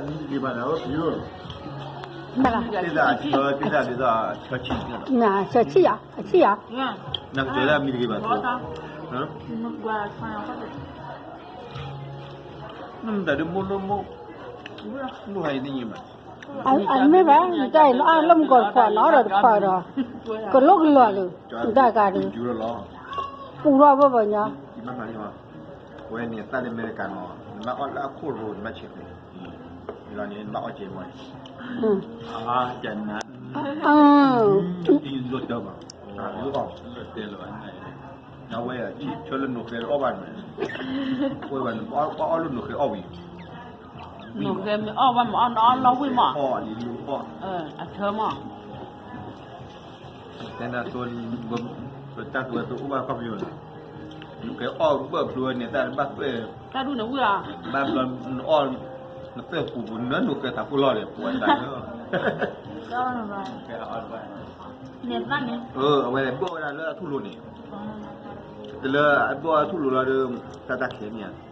မံတဂ့ၤဘၣ်ဒီး ဖံဧၢ, သ့ၣ်သၣ်အဆၢ သ့ၣ်သၣ်ဒ်သိးအဆၢဆံၣ်, ဆၢဆံၣ်ယၤ အဆံၣ်ယၤ, နကတဲဒၣ်မံတဂ့ၤဘၣ်, နမတၤဒ်မိၢ်လိၣ်မိၢ်, မိၢ်ဟဲအံၤတညံၤဘၣ်, အမ့ၢ်ဘၣ် နတၢ်အံၤ နအီၣ်လၢမုၢ်ကီၢ်တဖီနီၤဒီးတဖီဒီး, ကလိကလီၤလၢ, နတၢ်ကါဒီး, ပူၤထီၣ်ဘၣ်ဘၣ်ညီ ဝဲန့ၣ်သၣ်လၢအမဲရကၤနီၤ, နဘၣ်အီၣ်လၢအခိၣ်ရိ နဘၣ်ဆဲးကျိး, လီၤန့ၣ် နဘၣ်အီၣ်ကဲမီၢ်န့ၣ်, အါကနၤ, အီၣ်တၢ်ဘၣ်, အီၣ်, အဝဲဆၢလၢနိၣ်ဃဲအီၣ်ဘၣ်န့ၣ်, အဝဲဘၣ်နဘၣ်အီၣ်လၢနိၣ်ဃဲအီၣ်ဝံၤ, နိၣ်ဃဲမ့ၢ်အီၣ်ဘၣ်မ့ၢ်အီၣ်နအီၣ်လီၤဝံၤမး, အီၣ်လံလီၤအီၣ်, အဆၢမး တဲနၤသိလံ, ပတၢ်ကဝဲၤသိအိၣ်ဘၣ်ခီပညီန့ၣ်, နကဲအီၣ်ဘၢၣ်ဖျိဝဲန့ၣ် တၢ်တဘၣ်ပဲၢ်, တၢ်ဒူၣ်န့ၣ်ဝံၤဧါ, ဘၣ်ဘျီနအီၣ်, နပဲၢ်ပူၤပူၤ နနုာ်ကဲသးဖိလီၤဒီး ပှၤတၢ်လၢ, အဝဲဘၢၣ်ဝဲဒၣ်လၢအထူၣ်လိၤန့ၣ်, တလၢအဘၢၣ်အထူၣ်လိၤလီၤဒီး, တၢ်တၢ်ခဲန့ၣ်ဧါ